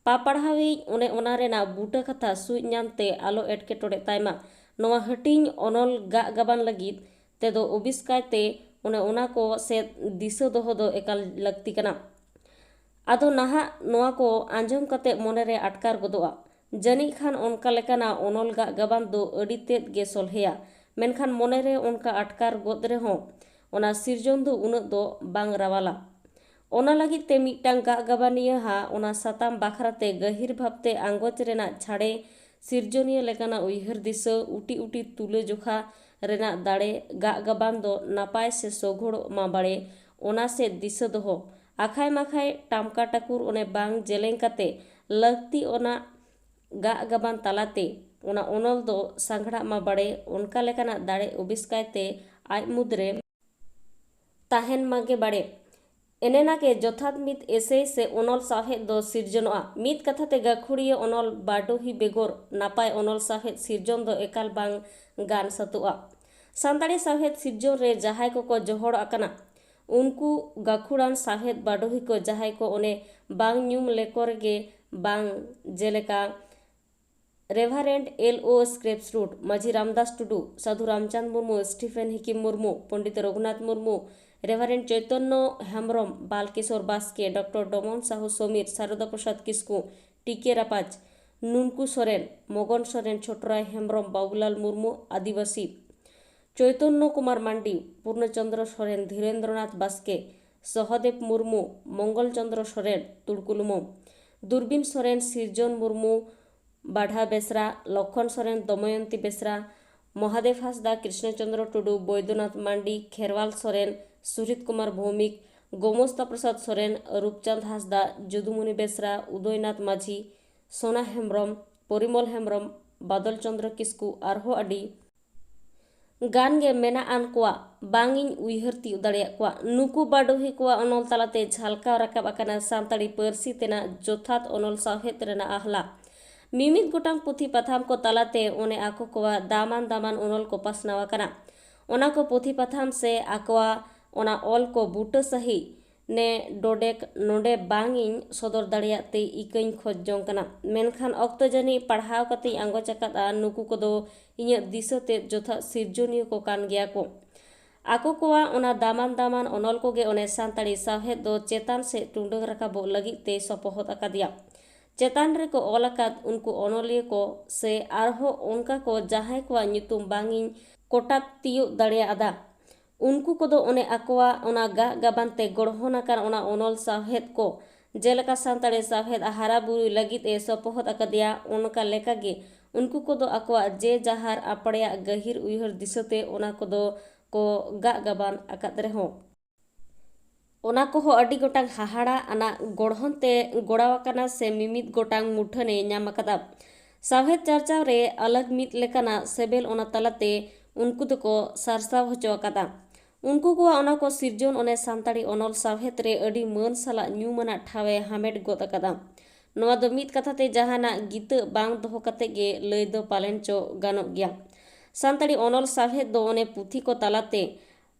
ᱯᱟᱯᱟᱲᱦᱟᱣᱤᱡ ᱚᱱᱮ ᱚᱱᱟ ᱨᱮᱱᱟᱜ ᱵᱩᱴᱟᱹ ᱠᱟᱛᱷᱟ ᱥᱩᱡ ᱧᱟᱢ ᱛᱮ ᱟᱞᱚ ᱮᱴᱠᱮᱴᱚᱬᱮ ᱛᱟᱭ ᱢᱟ᱾ ᱱᱚᱣᱟ ᱦᱟᱹᱴᱤᱧ ᱚᱱᱚᱞ ᱜᱟᱜ ᱜᱟᱵᱟᱱ ᱞᱟᱹᱜᱤᱫ ᱛᱮᱫᱚ ᱚᱵᱤᱥᱠᱟᱭ ᱛᱮ ᱚᱱᱮ ᱚᱱᱟ ᱠᱚ ᱥᱮᱫ ᱫᱤᱥᱟᱹ ᱫᱚᱦᱚ ᱫᱚ ᱮᱠᱟᱞ ᱞᱟᱹᱠᱛᱤ ᱠᱟᱱᱟ᱾ ᱟᱫᱚ ᱱᱟᱦᱟᱜ ᱱᱚᱣᱟ ᱠᱚ ᱟᱸᱡᱚᱢ ᱠᱟᱛᱮ ᱢᱚᱱᱮᱨᱮ ᱟᱴᱠᱟᱨ ᱜᱚᱫᱚᱜᱼᱟ, ᱡᱟᱹᱱᱤᱡ ᱠᱷᱟᱱ ᱚᱱᱠᱟ ᱞᱮᱠᱟᱱᱟᱜ ᱚᱱᱚᱞ ᱜᱟᱜ ᱜᱟᱵᱟᱱ ᱫᱚ ᱟᱹᱰᱤ ᱛᱮᱫ ᱜᱮ ᱥᱚᱞᱦᱮᱭᱟ᱾ ᱢᱮᱱᱠᱷᱟᱱ ᱢᱚᱱᱮᱨᱮ ᱚᱱᱠᱟ ᱟᱴᱠᱟᱨ ᱜᱚᱫ ᱨᱮᱦᱚᱸ ᱚᱱᱟ ᱥᱤᱨᱡᱚᱱ ᱫᱚ ᱩᱱᱟᱹᱜ ᱫᱚ ᱵᱟᱝ ᱨᱟᱣᱟᱞᱟ᱾ ᱚᱱᱟ ᱞᱟᱹᱜᱤᱫ ᱛᱮ ᱢᱤᱫᱴᱟᱝ ᱜᱟᱜ ᱜᱟᱵᱟᱱᱤᱭᱟᱹ ᱦᱟ ᱚᱱᱟ ᱥᱟᱛᱟᱢ ᱵᱟᱠᱷᱨᱟ ᱛᱮ ᱜᱟᱹᱦᱤᱨ ᱵᱷᱟᱵᱽᱛᱮ ᱟᱸᱜᱚᱪ ᱨᱮᱱᱟᱜ ᱪᱷᱟᱲᱮ ᱥᱤᱨᱡᱚᱱᱤᱭᱟᱹ ᱞᱮᱠᱟᱱᱟᱜ ᱩᱭᱦᱟᱹᱨ ᱫᱤᱥᱟᱹ ᱩᱴᱤ ᱩᱴᱤ ᱛᱩᱞᱟᱹ ᱡᱚᱠᱷᱟ ᱨᱮᱱᱟᱜ ᱫᱟᱲᱮ, ᱜᱟᱜ ᱜᱟᱵᱟᱱ ᱫᱚ ᱱᱟᱯᱟᱭ ᱥᱮ ᱥᱚᱜᱷᱚᱲᱚᱜ ᱢᱟ ᱵᱟᱲᱮ, ᱚᱱᱟ ᱥᱮᱫ ᱫᱤᱥᱟᱹ ᱫᱚᱦᱚ᱾ ᱟᱠᱷᱟᱭ ᱢᱟᱠᱷᱟᱭ ᱴᱟᱢᱠᱟ ᱴᱟᱹᱠᱩᱨ ᱚᱱᱮ ᱵᱟᱝ ᱡᱮᱞᱮᱧ ᱠᱟᱛᱮ ᱞᱟᱹᱠᱛᱤ ᱚᱱᱟ ᱜᱟᱜ ᱜᱟᱵᱟᱱ ᱛᱟᱞᱟᱛᱮ ᱚᱱᱟ ᱚᱱᱚᱞ ᱫᱚ ᱥᱟᱸᱜᱷᱲᱟᱜ ᱢᱟ ᱵᱟᱲᱮ, ᱚᱱᱠᱟ ᱞᱮᱠᱟᱱᱟᱜ ᱫᱟᱲᱮ ᱚᱵᱤᱥᱠᱟᱭ ᱛᱮ ᱟᱡ ᱢᱩᱫᱽᱨᱮ ᱛᱟᱦᱮᱱ ᱢᱟᱜᱮ ᱵᱟᱲᱮ᱾ ᱮᱱᱮᱱᱟ ᱜᱮ ᱡᱚᱛᱷᱟᱛ ᱢᱤᱫ ᱮᱥᱮᱭ ᱥᱮ ᱚᱱᱚᱞ ᱥᱟᱶᱦᱮᱫ ᱫᱚ ᱥᱤᱨᱡᱚᱱᱚᱜᱼᱟ᱾ ᱢᱤᱫ ᱠᱟᱛᱷᱟ ᱛᱮ ᱜᱟᱹᱠᱷᱩᱲᱤᱭᱟᱹ ᱚᱱᱚᱞ ᱵᱟᱰᱚᱦᱤ ᱵᱮᱜᱚᱨ ᱱᱟᱯᱟᱭ ᱚᱱᱚᱞ ᱥᱟᱶᱦᱮᱫ ᱥᱤᱨᱡᱚᱱ ᱫᱚ ᱮᱠᱟᱞ ᱵᱟᱝ ᱜᱟᱱ ᱥᱟᱹᱛᱚᱜᱼᱟ᱾ ᱥᱟᱱᱛᱟᱲᱤ ᱥᱟᱶᱦᱮᱫ ᱥᱤᱨᱡᱚᱱ ᱨᱮ ᱡᱟᱦᱟᱸᱭ ᱠᱚᱠᱚ ᱡᱚᱦᱚᱲ ᱟᱠᱟᱱᱟ, ᱩᱱᱠᱩ ᱜᱟᱹᱠᱷᱩᱲᱟᱱ ᱥᱟᱶᱦᱮᱫ ᱵᱟᱰᱚᱦᱤ ᱠᱚ ᱡᱟᱦᱟᱸᱭ ᱠᱚ ᱚᱱᱮ ᱵᱟᱝ ᱧᱩᱢ ᱞᱮᱠᱚ ᱨᱮᱜᱮ ᱵᱟᱝ, ᱡᱮᱞᱮᱠᱟ ᱨᱮᱵᱷᱟᱨᱮᱱᱰ ᱮᱞ ᱳ ᱥᱠᱨᱮᱯᱥ ᱨᱩᱰ, ᱢᱟᱹᱡᱷᱤ ᱨᱟᱢᱫᱟᱥ ᱴᱩᱰᱩ, ᱥᱟᱹᱫᱷᱩ ᱨᱟᱢᱪᱟᱸᱫᱽ ᱢᱩᱨᱢᱩ, ᱥᱴᱤᱯᱷᱮᱱ ᱦᱤᱠᱤᱢ ᱢᱩᱨᱢᱩ, ᱯᱚᱱᱰᱤᱛ ᱨᱚᱜᱷᱩᱱᱟᱛᱷ ᱢᱩᱨᱢᱩ, ᱨᱮᱵᱷᱟᱨᱮᱱᱰ ᱪᱳᱭᱛᱚᱱᱱᱚ ᱦᱮᱢᱵᱨᱚᱢ, ᱵᱟᱞᱠᱤᱥᱳᱨ ᱵᱟᱥᱠᱮ, ᱰᱚᱠᱴᱚᱨ ᱰᱚᱢᱚᱱ ᱥᱟᱦᱩ ᱥᱚᱢᱤᱨ, ᱥᱟᱨᱚᱫᱟ ᱯᱨᱚᱥᱟᱫᱽ ᱠᱤᱥᱠᱩ, ᱴᱤ ᱠᱮ ᱨᱟᱯᱟᱡᱽ, ᱱᱩᱱᱠᱩ ᱥᱚᱨᱮᱱ, ᱢᱚᱜᱚᱱ ᱥᱚᱨᱮᱱ, ᱪᱷᱳᱴᱨᱟᱭ ᱦᱮᱢᱵᱨᱚᱢ, ᱵᱟᱵᱩᱞᱟᱞ ᱢᱩᱨᱢᱩ, ᱟᱹᱫᱤᱵᱟᱹᱥᱤ, ᱪᱳᱭᱛᱚᱱᱱᱚ ᱠᱩᱢᱟᱨ ᱢᱟᱱᱰᱤ, ᱯᱩᱨᱱᱚ ᱪᱚᱸᱫᱽᱨᱚ ᱥᱚᱨᱮᱱ, ᱫᱷᱤᱨᱮᱱᱫᱨᱚᱱᱟᱛᱷ ᱵᱟᱥᱠᱮ, ᱥᱚᱦᱚᱫᱮᱵᱽ ᱢᱩᱨᱢᱩ, ᱢᱚᱝᱜᱚᱞ ᱪᱚᱸᱫᱽᱨᱚ ᱥᱚᱨᱮᱱ, ᱛᱩᱲᱠᱩᱞᱩᱢᱚᱢ, ᱫᱩᱨᱵᱤᱱ ᱥᱚᱨᱮᱱ, ᱥᱤᱨᱡᱚᱱ ᱢᱩᱨᱢᱩ, ᱵᱟᱰᱷᱟ ᱵᱮᱥᱨᱟ, ᱞᱚᱠᱷᱚᱱ ᱥᱚᱨᱮᱱ, ᱫᱚᱢᱚᱭᱚᱱᱛᱤ ᱵᱮᱥᱨᱟ, ᱢᱚᱦᱟᱫᱮᱵ ᱦᱟᱸᱥᱫᱟ, ᱠᱨᱤᱥᱱᱚ ᱪᱚᱸᱫᱽᱨᱚ ᱴᱩᱰᱩ, ᱵᱚᱭᱫᱚᱱᱟᱛᱷ ᱢᱟᱱᱰᱤ, ᱠᱷᱮᱨᱣᱟᱞ ᱥᱚᱨᱮᱱ, ᱥᱩᱨᱤᱛ ᱠᱩᱢᱟᱨ ᱵᱷᱳᱣᱢᱤᱠ, ᱜᱳᱢᱚᱥᱛᱟ ᱯᱨᱚᱥᱟᱫᱽ ᱥᱚᱨᱮᱱ, ᱨᱩᱯᱪᱟᱸᱫᱽ ᱦᱟᱸᱥᱫᱟ, ᱡᱚᱫᱩᱢᱩᱱᱤ ᱵᱮᱥᱨᱟ, ᱩᱫᱚᱭᱱᱟᱛᱷ ᱢᱟᱹᱡᱷᱤ, ᱥᱳᱱᱟ ᱦᱮᱢᱵᱨᱚᱢ, ᱯᱚᱨᱤᱢᱚᱞ ᱦᱮᱢᱵᱨᱚᱢ, ᱵᱟᱫᱚᱞ ᱪᱚᱸᱫᱽᱨᱚ ᱠᱤᱥᱠᱩ ᱟᱨᱦᱚᱸ ᱟᱹᱰᱤ ᱜᱟᱱ ᱜᱮ ᱢᱮᱱᱟᱜ ᱟᱱ ᱠᱚᱣᱟ, ᱵᱟᱝ ᱤᱧ ᱩᱭᱦᱟᱹᱨ ᱛᱤᱭᱳᱜ ᱫᱟᱲᱮᱭᱟᱜ ᱠᱚᱣᱟ᱾ ᱱᱩᱠᱩ ᱵᱟᱰᱚᱦᱤ ᱠᱚᱣᱟᱜ ᱚᱱᱚᱞ ᱛᱟᱞᱟᱛᱮ ᱡᱷᱟᱞᱠᱟᱣ ᱨᱟᱠᱟᱵ ᱟᱠᱟᱱᱟ ᱥᱟᱱᱛᱟᱲᱤ ᱯᱟᱹᱨᱥᱤ ᱛᱮᱱᱟᱜ ᱡᱚᱛᱷᱟᱛ ᱚᱱᱚᱞ ᱥᱟᱶᱦᱮᱫ ᱨᱮᱱᱟᱜ ᱟᱦᱞᱟ᱾ ᱢᱤᱢᱤᱫ ᱜᱚᱴᱟᱝ ᱯᱩᱛᱷᱤ ᱯᱟᱛᱷᱟᱢ ᱠᱚ ᱛᱟᱞᱟᱛᱮ ᱚᱱᱮ ᱟᱠᱚ ᱠᱚᱣᱟᱜ ᱫᱟᱢᱟᱱ ᱫᱟᱢᱟᱱ ᱚᱱᱚᱞ ᱠᱚ ᱯᱟᱥᱱᱟᱣ ᱟᱠᱟᱱᱟ᱾ ᱚᱱᱟ ᱠᱚ ᱯᱩᱛᱷᱤ ᱯᱟᱛᱷᱟᱢ ᱥᱮ ᱟᱠᱚᱣᱟᱜ ᱚᱱᱟ ᱚᱞ ᱠᱚ ᱵᱩᱴᱟᱹ ᱥᱟᱹᱦᱤᱡ ᱱᱮ ᱰᱚᱰᱮᱠ ᱱᱚᱰᱮ ᱵᱟᱝ ᱤᱧ ᱥᱚᱫᱚᱨ ᱫᱟᱲᱮᱭᱟᱜ ᱛᱮ ᱤᱠᱟᱹᱧ ᱠᱷᱚᱡᱽ ᱡᱚᱝ ᱠᱟᱱᱟ᱾ ᱢᱮᱱᱠᱷᱟᱱ ᱚᱠᱛᱚ ᱡᱟᱹᱱᱤᱡ ᱯᱟᱲᱦᱟᱣ ᱠᱟᱛᱮᱧ ᱟᱸᱜᱚᱪ ᱟᱠᱟᱫᱼᱟ, ᱱᱩᱠᱩ ᱠᱚᱫᱚ ᱤᱧᱟᱹᱜ ᱫᱤᱥᱟᱹ ᱛᱮᱫ ᱡᱚᱛᱷᱟᱛ ᱥᱤᱨᱡᱚᱱᱤᱭᱟᱹ ᱠᱚ ᱠᱟᱱ ᱜᱮᱭᱟ ᱠᱚ᱾ ᱟᱠᱚ ᱠᱚᱣᱟᱜ ᱚᱱᱟ ᱫᱟᱢᱟᱱ ᱫᱟᱢᱟᱱ ᱚᱱᱚᱞ ᱠᱚᱜᱮ ᱚᱱᱮ ᱥᱟᱱᱛᱟᱲᱤ ᱥᱟᱶᱦᱮᱫ ᱫᱚ ᱪᱮᱛᱟᱱ ᱥᱮᱫ ᱴᱩᱰᱟᱹᱝ ᱨᱟᱠᱟᱵᱚᱜ ᱞᱟᱹᱜᱤᱫ ᱛᱮᱭ ᱥᱚᱯᱚᱦᱚᱫ ᱟᱠᱟᱫᱮᱭᱟ᱾ ᱪᱮᱛᱟᱱ ᱨᱮᱠᱚ ᱚᱞ ᱟᱠᱟᱫ ᱩᱱᱠᱩ ᱚᱱᱚᱞᱤᱭᱟᱹ ᱠᱚ ᱥᱮ ᱟᱨᱦᱚᱸ ᱚᱱᱠᱟ ᱠᱚ ᱡᱟᱦᱟᱸᱭ ᱠᱚᱣᱟᱜ ᱧᱩᱛᱩᱢ ᱵᱟᱝ ᱤᱧ ᱠᱚᱴᱟᱵ ᱛᱤᱭᱳᱜ ᱫᱟᱲᱮᱭᱟᱫᱟ, ᱩᱱᱠᱩ ᱠᱚᱫᱚ ᱚᱱᱮ ᱟᱠᱚᱣᱟᱜ ᱚᱱᱟ ᱜᱟᱜ ᱜᱟᱵᱟᱱ ᱛᱮ ᱜᱚᱲᱦᱚᱱ ᱟᱠᱟᱱ ᱚᱱᱟ ᱚᱱᱚᱞ ᱥᱟᱶᱦᱮᱫ ᱠᱚ, ᱡᱮᱞᱮᱠᱟ ᱥᱟᱱᱛᱟᱲᱤ ᱥᱟᱶᱦᱮᱫ ᱦᱟᱨᱟ ᱵᱩᱨᱩᱭ ᱞᱟᱹᱜᱤᱫ ᱮ ᱥᱚᱯᱚᱦᱚᱫ ᱟᱠᱟᱫᱮᱭᱟ, ᱚᱱᱠᱟ ᱞᱮᱠᱟᱜᱮ ᱩᱱᱠᱩ ᱠᱚᱫᱚ ᱟᱠᱚᱣᱟᱜ ᱡᱮ ᱡᱟᱦᱟᱨ ᱟᱯᱲᱮᱭᱟᱜ ᱜᱟᱹᱦᱤᱨ ᱩᱭᱦᱟᱹᱨ ᱫᱤᱥᱟᱹᱛᱮ ᱚᱱᱟ ᱠᱚᱫᱚ ᱠᱚ ᱜᱟᱜ ᱜᱟᱵᱟᱱ ᱟᱠᱟᱫ ᱨᱮᱦᱚᱸ, ᱚᱱᱟ ᱠᱚᱦᱚᱸ ᱟᱹᱰᱤ ᱜᱚᱴᱟᱝ ᱦᱟᱦᱟᱲᱟ ᱟᱱᱟᱜ ᱜᱚᱲᱦᱚᱱ ᱛᱮ ᱜᱚᱲᱟᱣ ᱟᱠᱟᱱᱟ ᱥᱮ ᱢᱤᱢᱤᱫ ᱜᱚᱴᱟᱝ ᱢᱩᱴᱷᱟᱹᱱᱮ ᱧᱟᱢ ᱟᱠᱟᱫᱟ᱾ ᱥᱟᱶᱦᱮᱫ ᱪᱟᱨᱪᱟᱣ ᱨᱮ ᱟᱞᱟᱜᱽ ᱢᱤᱫ ᱞᱮᱠᱟᱱᱟᱜ ᱥᱮᱵᱮᱞ ᱚᱱᱟ ᱛᱟᱞᱟᱛᱮ ᱩᱱᱠᱩ ᱫᱚᱠᱚ ᱥᱟᱨᱥᱟᱣ ᱦᱚᱪᱚ ᱟᱠᱟᱫᱟ᱾ ᱩᱱᱠᱩ ᱠᱚᱣᱟᱜ ᱚᱱᱟ ᱠᱚ ᱥᱤᱨᱡᱚᱱ ᱚᱱᱮ ᱥᱟᱱᱛᱟᱲᱤ ᱚᱱᱚᱞ ᱥᱟᱶᱦᱮᱫ ᱨᱮ ᱟᱹᱰᱤ ᱢᱟᱹᱱ ᱥᱟᱞᱟᱜ ᱧᱩᱢᱟᱱᱟᱜ ᱴᱷᱟᱶ ᱮ ᱦᱟᱢᱮᱴ ᱜᱚᱫ ᱟᱠᱟᱫᱟ᱾ ᱱᱚᱣᱟ ᱫᱚ ᱢᱤᱫ ᱠᱟᱛᱷᱟ ᱛᱮ ᱡᱟᱦᱟᱱᱟᱜ ᱜᱤᱛᱟᱹᱜ ᱵᱟᱝ ᱫᱚᱦᱚ ᱠᱟᱛᱮ ᱜᱮ ᱞᱟᱹᱭ ᱫᱚ ᱯᱟᱞᱮᱱ ᱪᱚ ᱜᱟᱱᱚᱜ ᱜᱮᱭᱟ᱾ ᱥᱟᱱᱛᱟᱲᱤ ᱚᱱᱚᱞ ᱥᱟᱶᱦᱮᱫ ᱫᱚ ᱚᱱᱮ ᱯᱩᱛᱷᱤ ᱠᱚ ᱛᱟᱞᱟᱛᱮ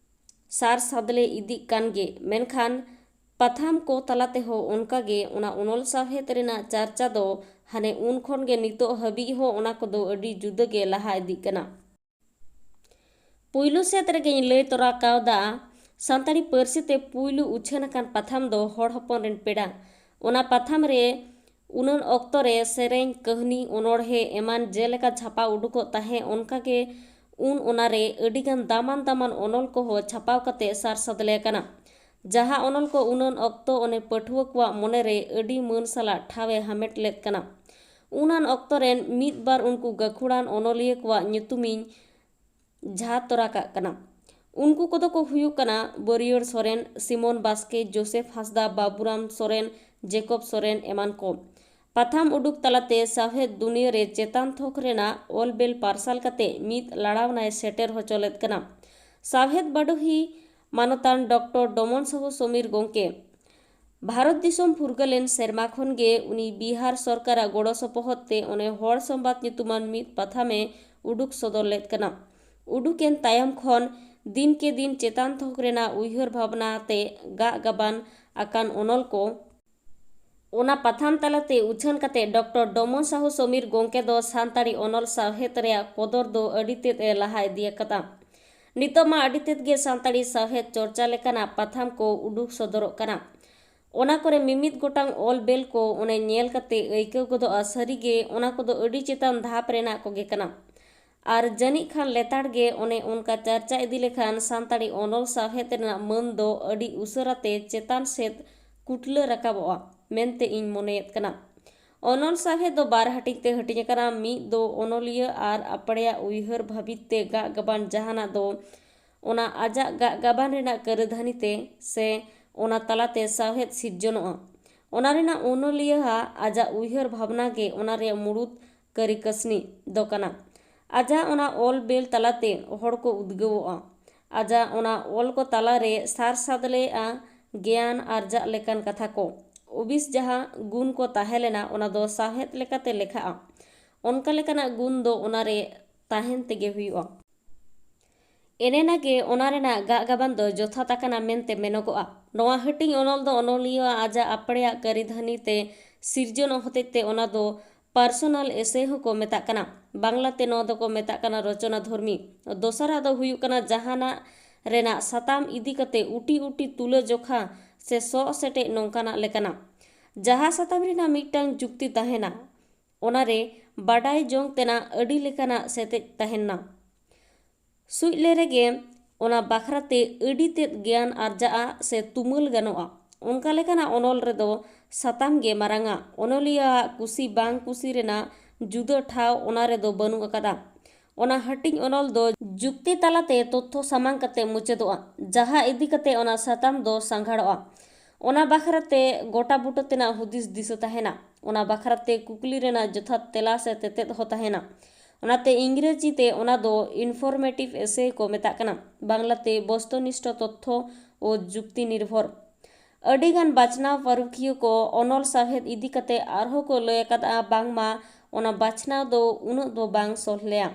ᱥᱟᱨ ᱥᱟᱫᱽᱞᱮ ᱤᱫᱤᱜ ᱠᱟᱱ ᱜᱮ, ᱢᱮᱱᱠᱷᱟᱱ ᱯᱟᱛᱷᱟᱢ ᱠᱚ ᱛᱟᱞᱟ ᱛᱮᱦᱚᱸ ᱚᱱᱠᱟ ᱜᱮ ᱚᱱᱟ ᱚᱱᱚᱞ ᱥᱟᱶᱦᱮᱫ ᱨᱮᱱᱟᱜ ᱪᱟᱨᱪᱟ ᱫᱚ ᱦᱟᱱᱮ ᱩᱱ ᱠᱷᱚᱱ ᱜᱮ ᱱᱤᱛᱚᱜ ᱦᱟᱹᱵᱤᱡ ᱦᱚᱸ ᱚᱱᱟ ᱠᱚᱫᱚ ᱟᱹᱰᱤ ᱡᱩᱫᱟᱹ ᱜᱮ ᱞᱟᱦᱟ ᱤᱫᱤᱜ ᱠᱟᱱᱟ᱾ ᱯᱩᱭᱞᱩ ᱥᱮᱫ ᱨᱮᱜᱮᱧ ᱞᱟᱹᱭ ᱛᱚᱨᱟ ᱠᱟᱣᱫᱟ, ᱥᱟᱱᱛᱟᱲᱤ ᱯᱟᱹᱨᱥᱤ ᱛᱮ ᱯᱩᱭᱞᱩ ᱩᱪᱷᱟᱹᱱ ᱟᱠᱟᱱ ᱯᱟᱛᱷᱟᱢ ᱫᱚ ᱦᱚᱲ ᱦᱚᱯᱚᱱ ᱨᱮᱱ ᱯᱮᱲᱟ᱾ ᱚᱱᱟ ᱯᱟᱛᱷᱟᱢ ᱨᱮ ᱩᱱᱟᱹᱱ ᱚᱠᱛᱚ ᱨᱮ ᱥᱮᱨᱮᱧ, ᱠᱟᱹᱦᱱᱤ, ᱚᱱᱚᱬᱦᱮ ᱮᱢᱟᱱ ᱡᱮᱞᱮᱠᱟ ᱪᱷᱟᱯᱟ ᱩᱰᱩᱠᱚᱜ ᱛᱟᱦᱮᱸ, ᱚᱱᱠᱟ ᱜᱮ ᱩᱱ ᱚᱱᱟ ᱨᱮ ᱟᱹᱰᱤ ᱜᱟᱱ ᱫᱟᱢᱟᱱ ᱫᱟᱢᱟᱱ ᱚᱱᱚᱞ ᱠᱚᱦᱚᱸ ᱪᱷᱟᱯᱟᱣ ᱠᱟᱛᱮ ᱥᱟᱨ ᱥᱟᱫᱽᱞᱮ ᱟᱠᱟᱱᱟ᱾ ᱡᱟᱦᱟᱸ ᱚᱱᱚᱞ ᱠᱚ ᱩᱱᱟᱹᱱ ᱚᱠᱛᱚ ᱚᱱᱮ ᱯᱟᱹᱴᱷᱩᱣᱟᱹ ᱠᱚᱣᱟᱜ ᱢᱚᱱᱮ ᱨᱮ ᱟᱹᱰᱤ ᱢᱟᱹᱱ ᱥᱟᱞᱟᱜ ᱴᱷᱟᱶ ᱮ ᱦᱟᱢᱮᱴ ᱞᱮᱫ ᱠᱟᱱᱟ᱾ ᱩᱱᱟᱱ ᱚᱠᱛᱚ ᱨᱮᱱ ᱢᱤᱫ ᱵᱟᱨ ᱩᱱᱠᱩ ᱜᱟᱹᱠᱷᱩᱲᱟᱱ ᱚᱱᱚᱞᱤᱭᱟᱹ ᱠᱚᱣᱟᱜ ᱧᱩᱛᱩᱢᱤᱧ ᱡᱷᱟᱨ ᱛᱚᱨᱟ ᱠᱟᱜ ᱠᱟᱱᱟ᱾ ᱩᱱᱠᱩ ᱠᱚᱫᱚ ᱠᱚ ᱦᱩᱭᱩᱜ ᱠᱟᱱᱟ ᱵᱟᱹᱨᱭᱟᱹᱲ ᱥᱚᱨᱮᱱ, ᱥᱤᱢᱚᱱ ᱵᱟᱥᱠᱮ, ᱡᱳᱥᱮᱯ ᱦᱟᱸᱥᱫᱟ, ᱵᱟᱵᱩᱨᱟᱢ ᱥᱚᱨᱮᱱ, ᱡᱮᱠᱚᱵ ᱥᱚᱨᱮᱱ ᱮᱢᱟᱱ ᱠᱚ᱾ ᱯᱟᱛᱷᱟᱢ ᱩᱰᱩᱠ ᱛᱟᱞᱟᱛᱮ ᱥᱟᱶᱦᱮᱫ ᱫᱩᱱᱤᱭᱟᱹ ᱨᱮ ᱪᱮᱛᱟᱱ ᱛᱷᱚᱠ ᱨᱮᱱᱟᱜ ᱚᱞ ᱵᱮᱞ ᱯᱟᱨᱥᱟᱞ ᱠᱟᱛᱮ ᱢᱤᱫ ᱞᱟᱲᱟᱣᱱᱟᱭ ᱥᱮᱴᱮᱨ ᱦᱚᱪᱚ ᱞᱮᱫ ᱠᱟᱱᱟ᱾ ᱥᱟᱶᱦᱮᱫ ᱵᱟᱰᱚᱦᱤ ᱢᱟᱱᱚᱛᱟᱱ ᱰᱚᱠᱴᱚᱨ ᱰᱚᱢᱚᱱ ᱥᱟᱦᱩ ᱥᱚᱢᱤᱨ ᱜᱚᱢᱠᱮ ᱵᱷᱟᱨᱚᱛ ᱫᱤᱥᱚᱢ ᱯᱷᱩᱨᱜᱟᱹᱞᱮᱱ ᱥᱮᱨᱢᱟ ᱠᱷᱚᱱ ᱜᱮ ᱩᱱᱤ ᱵᱤᱦᱟᱨ ᱥᱚᱨᱠᱟᱨᱟᱜ ᱜᱚᱲᱚ ᱥᱚᱯᱚᱦᱚᱫ ᱛᱮ ᱚᱱᱮ ᱦᱚᱲ ᱥᱚᱢᱵᱟᱫ ᱧᱩᱛᱩᱢᱟᱱ ᱢᱤᱫ ᱯᱟᱛᱷᱟᱢᱮ ᱩᱰᱩᱠ ᱥᱚᱫᱚᱨ ᱞᱮᱫ ᱠᱟᱱᱟ᱾ ᱩᱰᱩᱠᱮᱱ ᱛᱟᱭᱚᱢ ᱠᱷᱚᱱ ᱫᱤᱱ ᱠᱮ ᱫᱤᱱ ᱪᱮᱛᱟᱱ ᱛᱷᱚᱠ ᱨᱮᱱᱟᱜ ᱩᱭᱦᱟᱹᱨ ᱵᱷᱟᱵᱽᱱᱟ ᱛᱮ ᱜᱟᱜ ᱜᱟᱵᱟᱱ ᱟᱠᱟᱱ ᱚᱱᱚᱞ ᱠᱚ ᱚᱱᱟ ᱯᱟᱛᱷᱟᱢ ᱛᱟᱞᱟᱛᱮ ᱩᱪᱷᱟᱹᱱ ᱠᱟᱛᱮ ᱰᱚᱠᱴᱚᱨ ᱰᱚᱢᱚᱱ ᱥᱟᱦᱩ ᱥᱚᱢᱤᱨ ᱜᱚᱢᱠᱮ ᱫᱚ ᱥᱟᱱᱛᱟᱲᱤ ᱚᱱᱚᱞ ᱥᱟᱶᱦᱮᱫ ᱨᱮᱭᱟᱜ ᱠᱚᱫᱚᱨ ᱫᱚ ᱟᱹᱰᱤ ᱛᱮᱫ ᱮ ᱞᱟᱦᱟ ᱤᱫᱤ ᱟᱠᱟᱫᱟ᱾ ᱱᱤᱛᱚᱜ ᱢᱟ ᱟᱹᱰᱤ ᱛᱮᱫ ᱜᱮ ᱥᱟᱱᱛᱟᱲᱤ ᱥᱟᱶᱦᱮᱫ ᱪᱚᱨᱪᱟ ᱞᱮᱠᱟᱱᱟᱜ ᱯᱟᱛᱷᱟᱢ ᱠᱚ ᱩᱰᱩᱠ ᱥᱚᱫᱚᱨᱚᱜ ᱠᱟᱱᱟ᱾ ᱚᱱᱟ ᱠᱚᱨᱮ ᱢᱤᱢᱤᱫ ᱜᱚᱴᱟᱝ ᱚᱞ ᱵᱮᱞ ᱠᱚ ᱚᱱᱮ ᱧᱮᱞ ᱠᱟᱛᱮ ᱟᱹᱭᱠᱟᱹᱣ ᱜᱚᱫᱚᱜᱼᱟ, ᱥᱟᱹᱨᱤᱜᱮ ᱚᱱᱟ ᱠᱚᱫᱚ ᱟᱹᱰᱤ ᱪᱮᱛᱟᱱ ᱫᱷᱟᱯ ᱨᱮᱱᱟᱜ ᱠᱚᱜᱮ ᱠᱟᱱᱟ᱾ ᱟᱨ ᱡᱟᱹᱱᱤᱡ ᱠᱷᱟᱱ ᱞᱮᱛᱟᱲ ᱜᱮ ᱚᱱᱮ ᱚᱱᱠᱟ ᱪᱟᱨᱪᱟ ᱤᱫᱤ ᱞᱮᱠᱷᱟᱱ ᱥᱟᱱᱛᱟᱲᱤ ᱚᱱᱚᱞ ᱥᱟᱶᱦᱮᱫ ᱨᱮᱱᱟᱜ ᱢᱟᱹᱱ ᱫᱚ ᱟᱹᱰᱤ ᱩᱥᱟᱹᱨᱟ ᱛᱮ ᱪᱮᱛᱟᱱ ᱥᱮᱫ ᱠᱩᱴᱞᱟᱹ ᱨᱟᱠᱟᱵᱚᱜᱼᱟ ᱢᱮᱱᱛᱮ ᱤᱧ ᱢᱚᱱᱮᱭᱮᱫ ᱠᱟᱱᱟ᱾ ᱚᱱᱚᱞ ᱥᱟᱶᱦᱮᱫ ᱫᱚ ᱵᱟᱨ ᱦᱟᱹᱴᱤᱧ ᱛᱮ ᱦᱟᱹᱴᱤᱧ ᱟᱠᱟᱱᱟ᱾ ᱢᱤᱫ ᱫᱚ ᱚᱱᱚᱞᱤᱭᱟᱹ ᱟᱨ ᱟᱯᱲᱮᱭᱟᱜ ᱩᱭᱦᱟᱹᱨ ᱵᱷᱟᱹᱵᱤᱛ ᱛᱮ ᱜᱟᱜ ᱜᱟᱵᱟᱱ, ᱡᱟᱦᱟᱱᱟᱜ ᱫᱚ ᱚᱱᱟ ᱟᱡᱟᱜ ᱜᱟᱜ ᱜᱟᱵᱟᱱ ᱨᱮᱱᱟᱜ ᱠᱟᱹᱨᱤᱫᱷᱟᱹᱱᱤ ᱛᱮ ᱥᱮ ᱚᱱᱟ ᱛᱟᱞᱟᱛᱮ ᱥᱟᱶᱦᱮᱫ ᱥᱤᱨᱡᱚᱱᱚᱜᱼᱟ᱾ ᱚᱱᱟ ᱨᱮᱱᱟᱜ ᱚᱱᱚᱞᱤᱭᱟᱹᱣᱟᱜ ᱟᱡᱟᱜ ᱩᱭᱦᱟᱹᱨ ᱵᱷᱟᱵᱽᱱᱟ ᱜᱮ ᱚᱱᱟ ᱨᱮᱭᱟᱜ ᱢᱩᱲᱩᱫ ᱠᱟᱹᱨᱤ ᱠᱟᱹᱥᱱᱤ ᱫᱚ ᱠᱟᱱᱟ᱾ ᱟᱡᱟᱜ ᱚᱱᱟ ᱚᱞ ᱵᱮᱞ ᱛᱟᱞᱟᱛᱮ ᱦᱚᱲ ᱠᱚ ᱩᱫᱽᱜᱟᱹᱣᱚᱜᱼᱟ᱾ ᱟᱡᱟᱜ ᱚᱱᱟ ᱚᱞ ᱠᱚ ᱛᱟᱞᱟᱨᱮ ᱥᱟᱨ ᱥᱟᱫᱽᱞᱮᱜᱼᱟ ᱜᱮᱭᱟᱱ ᱟᱨᱡᱟᱜ ᱞᱮᱠᱟᱱ ᱠᱟᱛᱷᱟ ᱠᱚ᱾ ᱚᱵᱤᱥ ᱡᱟᱦᱟᱸ ᱜᱩᱱ ᱠᱚ ᱛᱟᱦᱮᱸ ᱞᱮᱱᱟ, ᱚᱱᱟ ᱫᱚ ᱥᱟᱶᱦᱮᱫ ᱞᱮᱠᱟᱛᱮ ᱞᱮᱠᱷᱟᱜᱼᱟ᱾ ᱚᱱᱠᱟ ᱞᱮᱠᱟᱱᱟᱜ ᱜᱩᱱ ᱫᱚ ᱚᱱᱟᱨᱮ ᱛᱟᱦᱮᱱ ᱛᱮᱜᱮ ᱦᱩᱭᱩᱜᱼᱟ᱾ ᱮᱱᱮᱱᱟ ᱜᱮ ᱚᱱᱟ ᱨᱮᱱᱟᱜ ᱜᱟᱜ ᱜᱟᱵᱟᱱ ᱫᱚ ᱡᱚᱛᱷᱟᱛ ᱟᱠᱟᱱᱟ ᱢᱮᱱᱛᱮ ᱢᱮᱱᱚᱜᱚᱜᱼᱟ᱾ ᱱᱚᱣᱟ ᱦᱟᱹᱴᱤᱧ ᱚᱱᱚᱞ ᱫᱚ ᱚᱱᱚᱞᱤᱭᱟᱹᱣᱟᱜ ᱟᱡᱟᱜ ᱟᱯᱲᱮᱭᱟᱜ ᱠᱟᱹᱨᱤᱫᱷᱟᱹᱱᱤ ᱛᱮ ᱥᱤᱨᱡᱚᱱᱚᱜ ᱦᱚᱛᱮᱡ ᱛᱮ ᱚᱱᱟ ᱫᱚ ᱯᱟᱨᱥᱚᱱᱟᱞ ᱮᱥᱮ ᱦᱚᱸᱠᱚ ᱢᱮᱛᱟᱜ ᱠᱟᱱᱟ᱾ ᱵᱟᱝᱞᱟ ᱛᱮ ᱱᱚᱣᱟ ᱫᱚᱠᱚ ᱢᱮᱛᱟᱜ ᱠᱟᱱᱟ ᱨᱚᱪᱚᱱᱟ ᱫᱷᱚᱨᱢᱤ᱾ ᱫᱚᱥᱟᱨᱟᱜ ᱫᱚ ᱦᱩᱭᱩᱜ ᱠᱟᱱᱟ ᱡᱟᱦᱟᱱᱟᱜ ᱨᱮᱱᱟᱜ ᱥᱟᱛᱟᱢ ᱤᱫᱤ ᱠᱟᱛᱮ ᱩᱴᱤ ᱩᱴᱤ ᱛᱩᱞᱟᱹ ᱡᱚᱠᱷᱟ ᱥᱮ ᱥᱚᱜ ᱥᱮᱴᱮᱡ ᱱᱚᱝᱠᱟᱱᱟᱜ ᱞᱮᱠᱟᱱᱟᱜ᱾ ᱡᱟᱦᱟᱸ ᱥᱟᱛᱟᱢ ᱨᱮᱱᱟᱜ ᱢᱤᱫᱴᱟᱝ ᱡᱩᱠᱛᱤ ᱛᱟᱦᱮᱱᱟ, ᱚᱱᱟᱨᱮ ᱵᱟᱰᱟᱭ ᱡᱚᱝ ᱛᱮᱱᱟᱜ ᱟᱹᱰᱤ ᱞᱮᱠᱟᱱᱟᱜ ᱥᱮᱴᱮᱡ ᱛᱟᱦᱮᱱᱟ᱾ ᱥᱩᱡ ᱞᱮ ᱨᱮᱜᱮ ᱚᱱᱟ ᱵᱟᱠᱷᱨᱟ ᱛᱮ ᱟᱹᱰᱤ ᱛᱮᱫ ᱜᱮᱭᱟᱱ ᱟᱨᱡᱟᱜᱼᱟ ᱥᱮ ᱛᱩᱢᱟᱹᱞ ᱜᱟᱱᱚᱜᱼᱟ᱾ ᱚᱱᱠᱟ ᱞᱮᱠᱟᱱᱟᱜ ᱚᱱᱚᱞ ᱨᱮᱫᱚ ᱥᱟᱛᱟᱢ ᱜᱮ ᱢᱟᱨᱟᱝᱟ᱾ ᱚᱱᱚᱞᱤᱭᱟᱹᱣᱟᱜ ᱠᱩᱥᱤ ᱵᱟᱝ ᱠᱩᱥᱤ ᱨᱮᱱᱟᱜ ᱡᱩᱫᱟᱹ ᱴᱷᱟᱶ ᱚᱱᱟ ᱨᱮᱫᱚ ᱵᱟᱹᱱᱩᱜ ᱟᱠᱟᱫᱟ᱾ ᱚᱱᱟ ᱦᱟᱹᱴᱤᱧ ᱚᱱᱚᱞ ᱫᱚ ᱡᱩᱠᱛᱤ ᱛᱟᱞᱟᱛᱮ ᱛᱚᱛᱛᱷᱚ ᱥᱟᱢᱟᱝ ᱠᱟᱛᱮ ᱢᱩᱪᱟᱹᱫᱚᱜᱼᱟ, ᱡᱟᱦᱟᱸ ᱤᱫᱤ ᱠᱟᱛᱮ ᱚᱱᱟ ᱥᱟᱛᱟᱢ ᱫᱚ ᱥᱟᱸᱜᱷᱟᱲᱚᱜᱼᱟ᱾ ᱚᱱᱟ ᱵᱟᱠᱷᱨᱟ ᱛᱮ ᱜᱚᱴᱟ ᱵᱩᱴᱟᱹ ᱛᱮᱱᱟᱜ ᱦᱩᱫᱤᱥ ᱫᱤᱥᱟᱹ ᱛᱟᱦᱮᱱᱟ᱾ ᱚᱱᱟ ᱵᱟᱠᱷᱨᱟ ᱛᱮ ᱠᱩᱠᱞᱤ ᱨᱮᱱᱟᱜ ᱡᱚᱛᱷᱟᱛ ᱛᱮᱞᱟ ᱥᱮ ᱛᱮᱛᱮᱫ ᱦᱚᱸ ᱛᱟᱦᱮᱱᱟ᱾ ᱚᱱᱟᱛᱮ ᱤᱝᱨᱮᱡᱤ ᱛᱮ ᱚᱱᱟ ᱫᱚ ᱤᱱᱯᱷᱚᱨᱢᱮᱴᱤᱵᱷ ᱮᱥᱮ ᱠᱚ ᱢᱮᱛᱟᱜ ᱠᱟᱱᱟ, ᱵᱟᱝᱞᱟᱛᱮ ᱵᱚᱥᱛᱩᱱᱤᱥᱴᱷᱚ ᱛᱚᱛᱛᱷᱚ ᱳ ᱡᱩᱠᱛᱤ ᱱᱤᱨᱵᱷᱚᱨ᱾ ᱟᱹᱰᱤᱜᱟᱱ ᱵᱟᱪᱷᱱᱟᱣ ᱯᱟᱹᱨᱩᱠᱷᱤᱭᱟᱹ ᱠᱚ ᱚᱱᱚᱞ ᱥᱟᱶᱦᱮᱫ ᱤᱫᱤ ᱠᱟᱛᱮ ᱟᱨᱦᱚᱸ ᱠᱚ ᱞᱟᱹᱭ ᱟᱠᱟᱫᱼᱟ ᱵᱟᱝᱢᱟ ᱚᱱᱟ ᱵᱟᱪᱷᱱᱟᱣ ᱫᱚ ᱩᱱᱟᱹᱜ ᱫᱚ ᱵᱟᱝ ᱥᱚᱞᱦᱮᱭᱟ᱾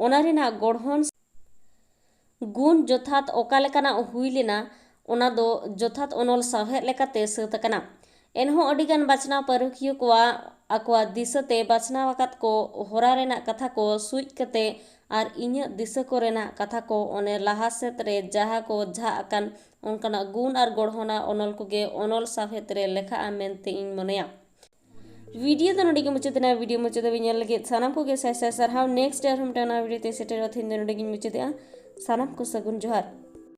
ᱚᱱᱟ ᱨᱮᱱᱟᱜ ᱜᱚᱲᱦᱚᱱ ᱜᱩᱱ ᱡᱚᱛᱷᱟᱛ ᱚᱠᱟ ᱞᱮᱠᱟᱱᱟᱜ ᱦᱩᱭ ᱞᱮᱱᱟ, ᱚᱱᱟ ᱫᱚ ᱡᱚᱛᱷᱟᱛ ᱚᱱᱚᱞ ᱥᱟᱶᱦᱮᱫ ᱞᱮᱠᱟᱛᱮ ᱥᱟᱹᱛ ᱟᱠᱟᱱᱟ᱾ ᱮᱱᱦᱚᱸ ᱟᱹᱰᱤᱜᱟᱱ ᱵᱟᱪᱷᱱᱟᱣ ᱯᱟᱹᱨᱩᱠᱷᱤᱭᱟᱹ ᱠᱚᱣᱟᱜ ᱟᱠᱚᱣᱟᱜ ᱫᱤᱥᱟᱹᱛᱮ ᱵᱟᱪᱷᱱᱟᱣ ᱟᱠᱟᱫ ᱠᱚ ᱦᱚᱨᱟ ᱨᱮᱱᱟᱜ ᱠᱟᱛᱷᱟ ᱠᱚ ᱥᱩᱡ ᱠᱟᱛᱮ ᱟᱨ ᱤᱧᱟᱹᱜ ᱫᱤᱥᱟᱹ ᱠᱚᱨᱮᱱᱟᱜ ᱠᱟᱛᱷᱟ ᱠᱚ ᱚᱱᱮ ᱞᱟᱦᱟ ᱥᱮᱫ ᱨᱮ ᱡᱟᱦᱟᱸ ᱠᱚ ᱡᱷᱟᱜ ᱟᱠᱟᱱ ᱚᱱᱠᱟᱱᱟᱜ ᱜᱩᱱ ᱟᱨ ᱜᱚᱲᱦᱚᱱᱟᱜ ᱚᱱᱚᱞ ᱠᱚᱜᱮ ᱚᱱᱚᱞ ᱥᱟᱶᱦᱮᱫ ᱨᱮ ᱞᱮᱠᱷᱟᱜᱼᱟ ᱢᱮᱱᱛᱮ ᱤᱧ ᱢᱚᱱᱮᱭᱟ᱾ ᱵᱷᱤᱰᱤᱭᱳ ᱫᱚ ᱱᱚᱰᱮ ᱜᱮ ᱢᱩᱪᱟᱹᱫ ᱮᱱᱟ᱾ ᱵᱷᱤᱰᱤᱭᱳ ᱢᱩᱪᱟᱹᱫ ᱫᱷᱟᱹᱵᱤᱡ ᱧᱮᱞ ᱞᱟᱹᱜᱤᱫ ᱥᱟᱱᱟᱢ ᱠᱚᱜᱮ ᱥᱟᱭ ᱥᱟᱭ ᱥᱟᱨᱦᱟᱣ᱾ ᱱᱮᱠᱥᱴ ᱟᱨᱦᱚᱸ ᱢᱤᱫᱴᱟᱝ ᱱᱟᱣᱟ ᱵᱷᱤᱰᱤᱭᱳ ᱛᱮ ᱥᱮᱴᱮᱨᱚᱜ ᱛᱮᱦᱮᱧ ᱫᱚ ᱱᱚᱰᱮ ᱜᱤᱧ ᱢᱩᱪᱟᱹᱫᱮᱜᱼᱟ᱾ ᱥᱟᱱᱟᱢ ᱠᱚ ᱥᱟᱹᱜᱩᱱ ᱡᱚᱦᱟᱨ᱾